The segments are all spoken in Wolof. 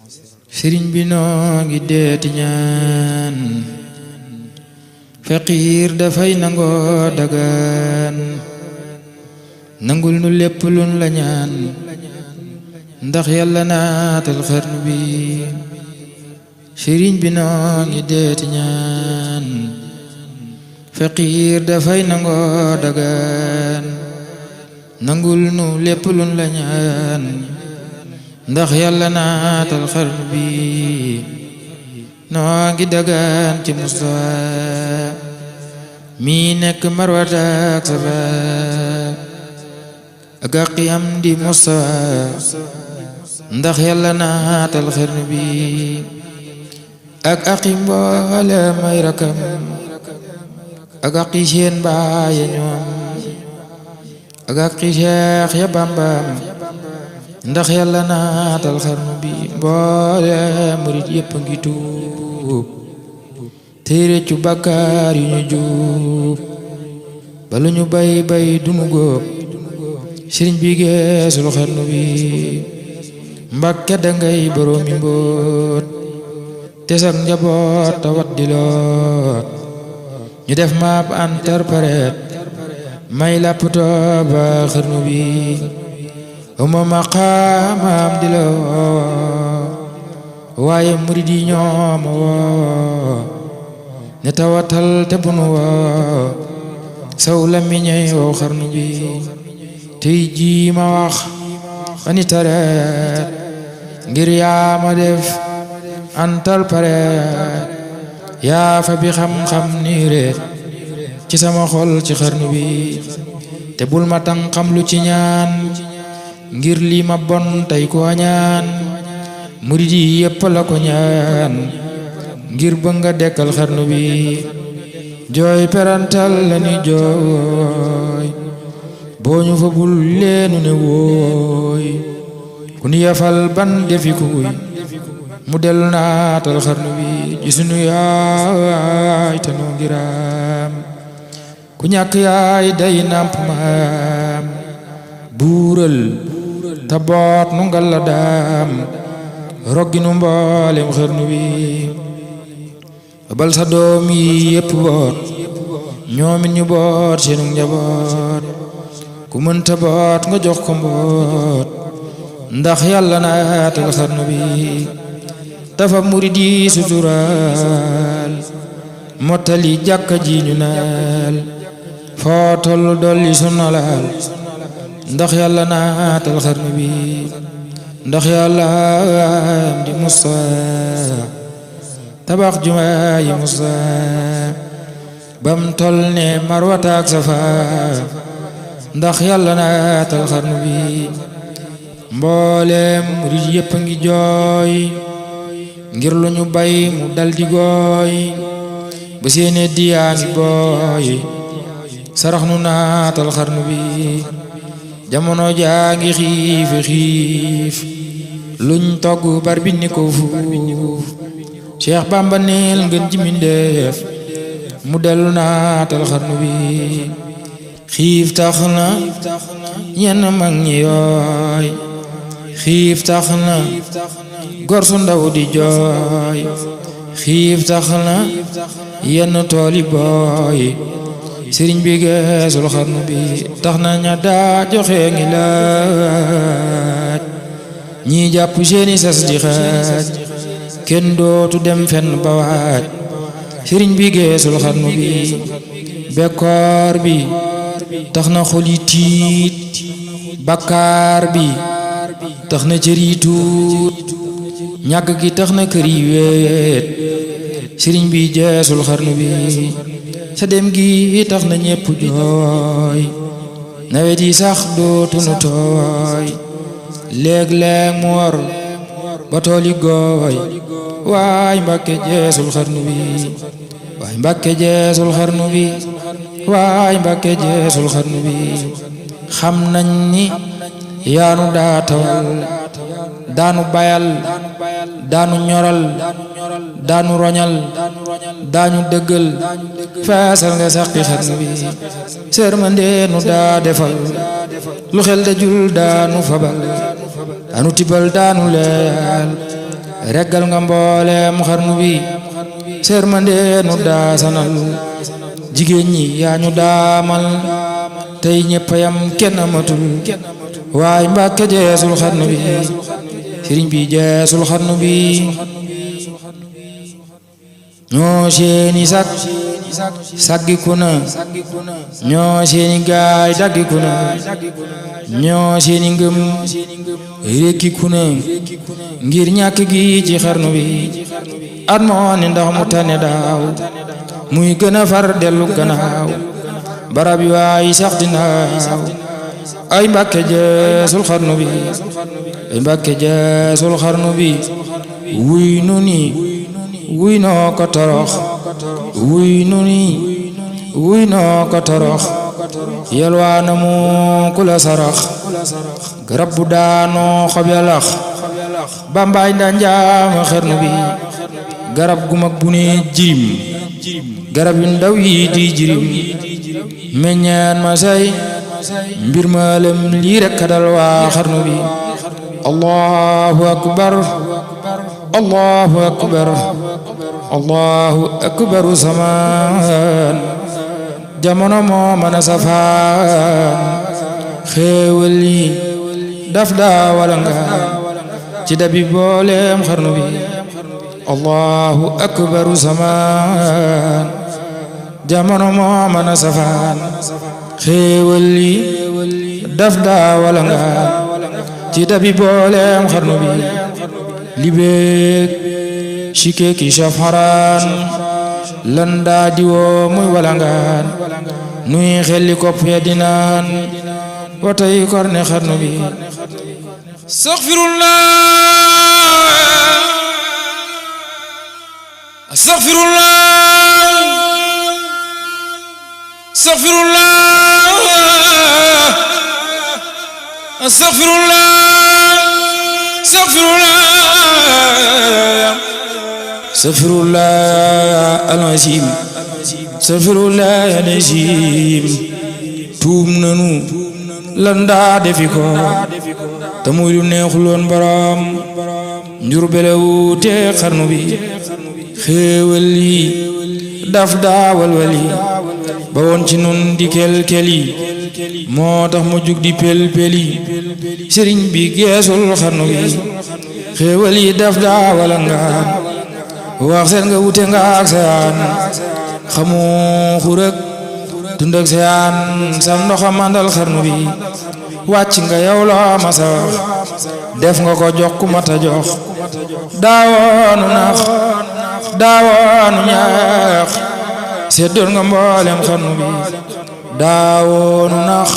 sëriñ bi noo ngi deeti ñaan faqiir dafay nangoo dagaan nangul nu lépp luñ la ñaan ndax yàlla naatal xarnu bi sëriñ bi noo ngi deeti ñaan faqiir dafay nangoo dagaan nangul nu lépp luñ la ñaan ndax yàlla naatal xarnu bi noo ngi dagaan ci Mustafa mi nekk Marwata ak Safa ak aqi am di Mustafa ndax yàlla naatal xarnu bi ak aqi mboole may rakam ak aqi seen baay ñoom ak aqi Cheikh ya Bambam ndax yàlla naatal xarnu bi mboole murit yépp a ngi tuub tey réccu bàkkaar yu ñu juub balu ñu bay bay dunu góob sëriñ bi geesul xarnu bi Mbàkke dangay boroomi mbóot te sak njaboot tawat di loot ñu def maap interprète may lapptoo ba xarnu bi uma maqaamam di la woo waaye murid yi ñoom woo ne tawatal te bunu woo saw la miñey woo xarnu bi tey jii ma wax ani tareet ngir yaa ma def antal pareet yaa fa bi xam-xam nii reet ci sama xol ci xarnu bi te bul ma tan xam lu ci ñaan ngir lii ma bon tey ko ñaan murid yi yépp la ko ñaan ngir ba nga dekkal xarnu bi jooy perantal la ni jooy boo ñu fa bul leenu ne wooy ku ni yafal ban defi kuy mu dellu naatal xarnu bi ci sunu yaay te noo ngiraam ku ñàkk yaay day nàmp maam buural ta boot nu ngal la daam roggi nu mboolem xarnu bi bal sa doom yi yépp boot ñoomit ñu boot seenu njaboot ku mënta boot nga jox ko mboot ndax yàlla naatal xarnu bi dafa murid yi suturaal mottali jàkka ji ñu naal foo tollu dolli sunnalaal ndax yàlla naatal xarnu bi ndax yàlla am di Musa tabax jumaa yi Musa bam tol ne Marwata ak Safa ndax yàlla naatal xarnu bi mboolem murid yépp a ngi jooy ngir lu ñu bay mu daldi gooy ba seene diyaa ngi booy sarax nu naatal xarnu bi jamono jaa ngi xiif luñ togg bar bi ni ko fuuf Cheikh Bamba neel ngeen ji mindeef mu dellu naatal xarnu bi xiif tax na ñenn mag ñi yooy xiif tax na gor su ndaw di jooy xiif tax na yenn tooli booy sëriñ bi geesul xarnu bi tax na ña daa joxe ngi laaj ñi jàpp seeni sas di xaaj kenn dootu dem fenn ba waaj sëriñ bi geesul xarnu bi bekkoor bi tax na xol yi tiit bakkaar bi tax na cër yi tuut ñàkk gi tax na kër yi weet sëriñ bi geesul xarnu bi sa dem gi tax na ñépp jooy nawet yi sax dootunu tooy léeg-léeg mu war ba tool yi gooy waay Mbàkke jeesul xarnu bi waay Mbàkke jeesul xarnu bi waay Mbàkke jeesul xarnu bi xam nañ ni yaanu daa tawal daanu bayal daanu ñoral daanu roñal daanu dëggal feesal nga saqi xarnu bi sërmandeenu daa defal lu xel dajul daanu fabal daanu tibal daanu leyal reggal nga mboolem xarnu bi sermande nu daasanal jigéen ñi yaa ñu daamal tey ñëpp yam kenn amatul waaye Mbàkke jeesul xarnu bi sëriñ bi jeesul xarnu bi ñoo seeni sak saggiku na ñoo seeni gaay daggiku na ñoo seeni ngëm rekkiku na ngir ñàkk gi ci xarnu bi at moo ni ndax mu tane daaw muy gën a far dellu gannaaw barab yi waay sax dinaaw ay Mbàkke jeesul xarnu bi ay Mbàkke jeesul xarnu bi wuy nu ni wuy noo ko torox wuy nu ni wuy noo ko torox yalwaana mu ku la sarax garab bu daanoo xob ya lax bambaay nda njaama xarnu bi garab gu mag bu ne jirim garab yu ndaw yi di jirim meññaan ma say mbir ma lem lii rekk dal waa xarnu bi allahu akbar allahu akbar allahu akbaru samaan jamono moo mën a safaan xéewal yi daf daa wala nga ci dabi booleem xarnu bi allahu akbaru samaan jamono moo mën a safaan xéewal yi daf daa wala nga ci dabi booleem xarnu bi libeek shike ki shafharaan lan daa diwoo muy walangaan nuy xelli kopp ya dinaan watay korne xarnu bi astaghfirullah astaghfirullah astaghfirullah astaghfirullah astaghfirullah astaghfirullah al-azim astaghfirullah al-azim tuum nanu lan daa defi ko te muy lu neexuloon borom njur belewu te xarnu bi xéewal yi daf daa walwali ba woon ci nun di kel-keli moo tax mu jug di pel-peli sëriñ bi geesul xarnu bi xéewal yi daf daa wala ngaan wax seen nga wute nga ak seyaan xamu xurëg dund ak seyaan sam ndoxa mandal xarnu bi wàcc nga yow loo masa wax def nga ko jox ku mata jox daawoonu nax daawoonu ñaax seddoon nga mboolem xarnu bi daawoonu nax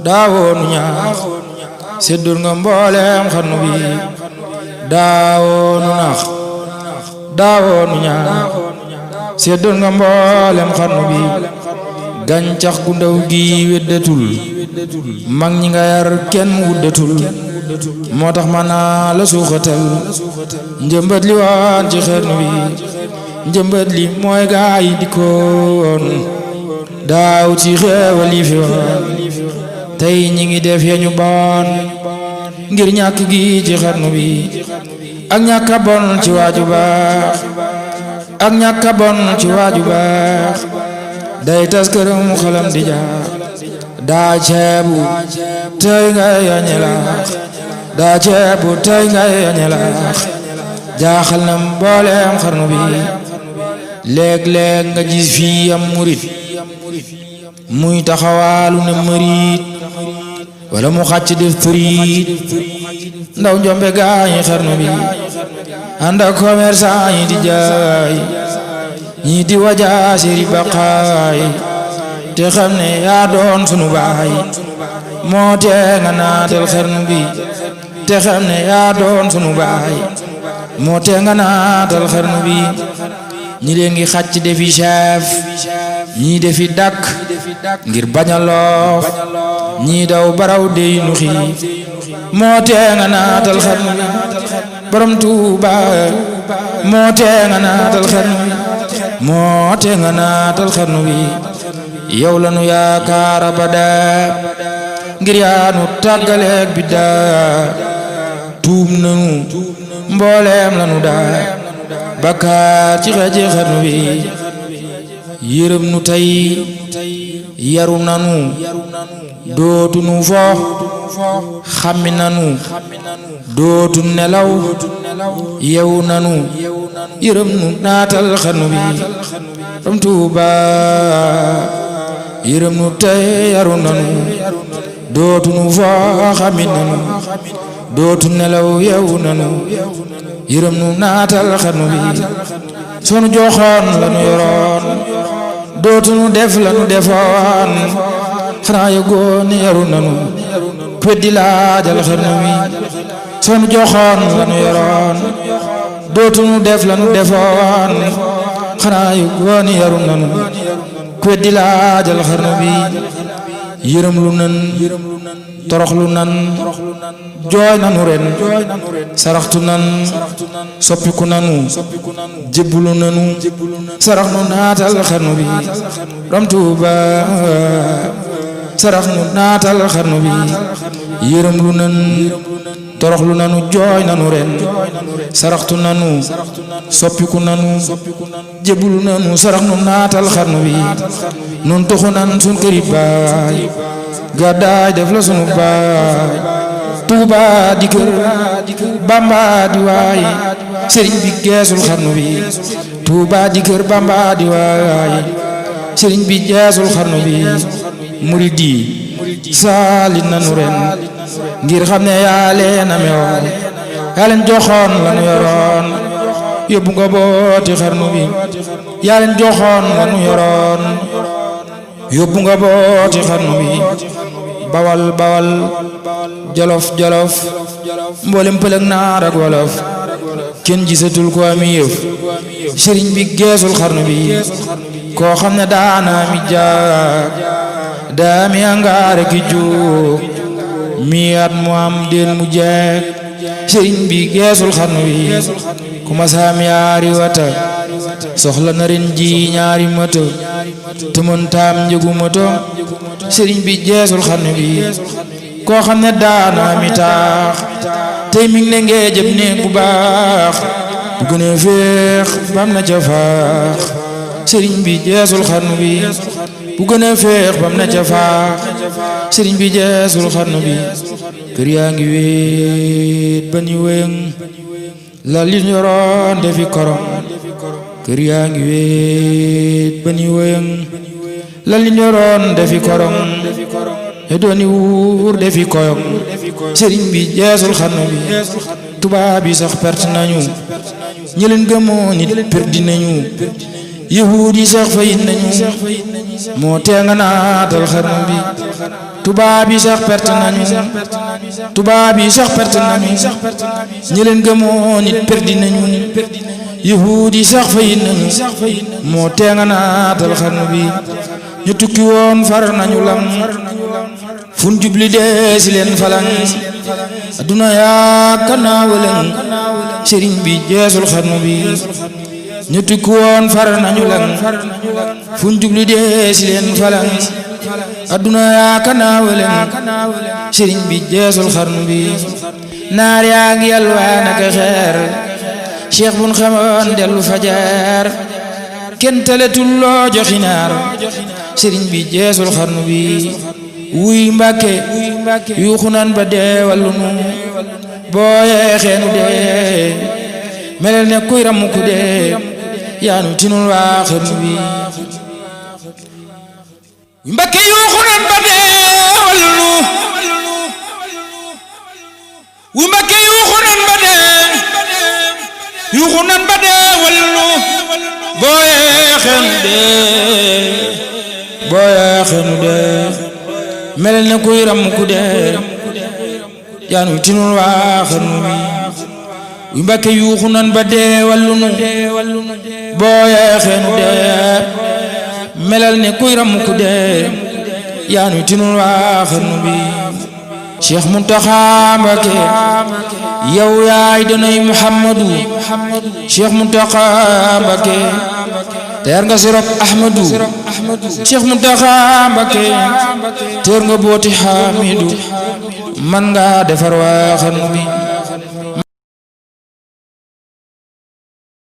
daawoonu ñaax seddoon nga mboolem xarnu bi daawoonu nax daawoonu ñaax seddoon nga mboolem xarnu bi gàncax gu ndaw gi weddatul mag ñi nga yar kenn wuddatul moo tax ma naa la suuxatal njëmbat li waan ci xarnu bi njëmbat li mooy gaa yi dikkoon daaw ci xeewal yi fi woon tey ñi ngi def yeñu bon ngir ñàkk gi ci xarnu bi ak ñàkk a bon ci waaju baax ak ñàkk a bon ci waaju baax day tas këram xalam di jaax daa ceebu tey ngay añelaax daa ceebu tey ngay añelaax jaaxal na mbooleem xarnu bi léeg-léeg nga gis fii am murit muy taxawaalu ne mërit wala mu xàcc def përit ndaw njombe gaañi xarnu bi ànd ak commerçant yi di jaay ñii di wajaa séri baqaay te xam ne yaa doon sunu baay moo tee nga naatal xarnu bi te xam ne yaa doon sunu baay moo tee nga naatal xarnu bi ñi leen ngi xàcc defi chef ñii defi dakk ngir bañ a loof ñii daw baraw dey nu xiif moo tee nga naatal xarnu bi borom Tuuba moo tee nga naatal xarnu bi moo tee nga naatal xarnu bi yow la nu yaakaar abada ngir yaa nu tàggaleeg biddaa tuub nanu mbooleem lanu daa bakkaar ci xeeti xarnu bi yërëm nu tey yaru nanu dootu nu fo xammi nanu dootu nelaw yewu nanu yërëm nu naatal xarnu bi ram Tuuba yërëm nu tey yaru nanu dootu nu fo xammi nanu dootu nelaw yewu nanu yërëm nu naatal xarnu bi sonu joxoon lanu yoroon dootu nu def lanu defoon xanaa yëgoon yaru nanu weddi laajal xarnu bi sonu joxoon lanu yoroon dootu nu def lanu defoon xanaa yëgoon yaru nanu weddi laajal xarnu bi yërëm lu nan toroxlu nan jooy nanu ren saraxtu nan soppiku nanu jébbulu nanu sarax nu naatal xarnu bi ram Tuuba sarax nu naatal xarnu bi yërëm lu nan toroxlu nanu jooy nanu ren saraxtu nanu soppiku nanu jébbulu nanu sarax nu naatal xarnu bi nun toxu nan sun këri baay gàddaay def la sunu baay Tuuba di kër Bamba di waay sëriñ bi geesul xarnu bi Tuuba di kër Bamba di waay sëriñ bi geesul xarnu bi murid yi saalit nanu ren ngir xam ne yaa leen amewoon yaa leen joxoon lanu yoroon yóbbu nga booti xarnu bi yaa leen joxoon lanu yoroon yóbbu nga booti xarnu bi bawal bawal jolof jolof mboolem pëlëg naar ak wolof kenn gisatul ko ami yëf sëriñ bi geesul xarnu bi koo xam ne daana mi jaag daa mi angaare ki juug mi at mu am den mu jeeg sëriñ bi geesul xarnu bi ku ma saam yaari wata soxla na ren ji ñaari moto te mën taam njëgu moto sëriñ bi geesul xarnu bi koo xam ne daana mi taax tey mi ngi ne ngee jëb néeg bu baax bu gënee féex bam na ca faax sëriñ bi geesul xarnu bi bu gënee féex bam na ca faax sëriñ bi geesul xarnu bi kër yaa ngi wéet ba ni wéng la li ñoroon defi korom kër yaa ngi wéet ba ni wéng la li ñoroon defi korom e dooni wuur defi koyom sëriñ bi geesul xarnu bi tubaab yi sax perte nañu ñi leen gëmoo nit perdi nañu yahuud yi sax fayit nañu moo tee nga naatal xarnu bi tubaab yi sax perte nañu tubaab yi sax perte nañu ñi leen gëmoo nit perdi nañu yahuud yi sax fayit nañu moo tee nga naatal xarnu bi ñu tukki woon far nañu lam fun jubli dee si leen falang adduna yaa kanaawalang sëriñ bi geesul xarnu bi ñu tukki woon far nañu lang fun jubli dee si leen falang adduna yaa kanaawalang sëriñ bi geesul xarnu bi naar yaa ngi yalwaan ak xeer cheikh bun xamoon dellu fajar kenn teletul loo joxi naar sëriñ bi geesul xarnu bi wuy Mbàkke yuuxu nan ba dee wallu nu boo yeexeenu dee melel ne kuy ramu ku dee yaanu tinul waa xarnu bi wuy Mbàkke yuuxu nan ba dee wallu nu wuy Mbàkke yuuxu nan ba dee yuuxu nan ba dee wallu nu boo yeexeenu dee boo yeexeenu dee melel ne kuy ram ku dee yaanu tinul waa xarnu bi wuy Mbàkke yuuxu nan ba dee wallu nu boo yeexeenu dee melel ne kuy ram ku dee yaanu tinul waa xarnu bi Cheikh Muntaxa Mbakke yow yaay donay Muhammadu Cheikh Muntaxa Mbakke teer nga sirop Ahmadu Cheikh Muntaxa Mbakke teer nga booti Hamidu man nga defar waa xarnu bi